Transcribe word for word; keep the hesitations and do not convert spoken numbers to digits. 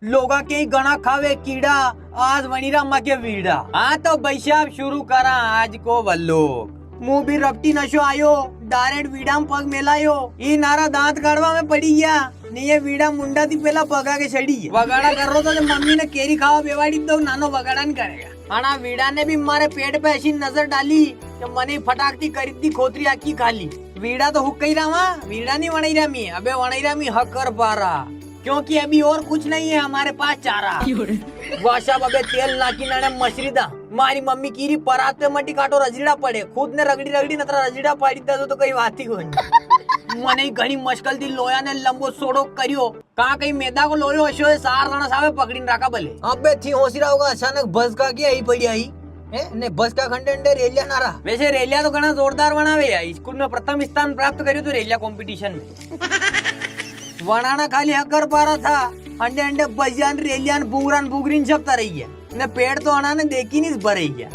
लोगा के ही घणा खावे कीड़ा, आज वणीरा माके वीड़ा। हाँ तो भाई साहब शुरू करा आज को vlog। मुंह भी रपटी नशो आयो, direct वीड़ा में पग मेलायो। ई नारा दांत काढ़वा में पड़ी गया, नी ये वीड़ा मुंडा थी पेला पगा के सड़ी है। वगाड़ा कर रो तो जो मम्मी ने केरी खावा बेवाड़ी तो नानो वगाड़ा नी करेगा। अणा वीड़ा ने भी मारे पेट पे ऐसी नजर डाली कि मने फटाक थी करी दी खोतरी आकी खाली। वीड़ा तो हुक्का ही रावा, वीड़ा नी वणाई रामी, अबे वणाई रामी हकर पारा। क्योंकि अभी और कुछ नहीं है हमारे पास चारा। वाह साहब, अबे तेल नाकी नाने मछरी दा। मारी मम्मी कीरी पराते मटी काटो रजड़ा पड़े, खुद ने रगड़ी रगड़ी नतरा रजड़ा पाड़ी दा तो, तो कई बात ही कोई। मने ही घणी मुश्किल थी लोया ने लंबो सोड़ो करियो। का कई मैदा को लोयो अशो है, सार दाना सावे पकड़ी ने राखा भले। अबे थी होसी रहा होगा अचानक बस का के आई पड़ी आई। हैं? ने बस का खंडे अंडे रेलिया ना रहा। वैसे रेलिया तो घणा जोरदार बनावे यार। स्कूल में प्रथम स्थान प्राप्त करियो तो रेलिया competition में। वणाना खाली हकर पारा था, अंडे अंडे बजियान रेलियान बुंगरान बुंगरीन छपता रही है। ने पेट तो अणा ने देखी नी भरे गया।